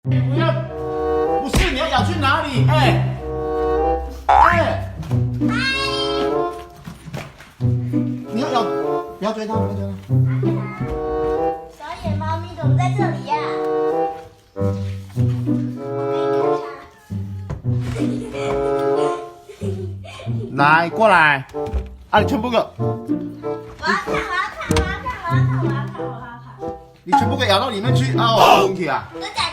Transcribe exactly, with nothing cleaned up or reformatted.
你不要，不是，你要咬去哪里？哎，哎，你要咬，不要追它，不要追它。小野猫咪怎么在这里呀？来，过来，啊，你全部给我，我要看，我要看，我要看，我要看，我要看，我要看，我要看。你全部给咬到里面去啊！我问题啊！真假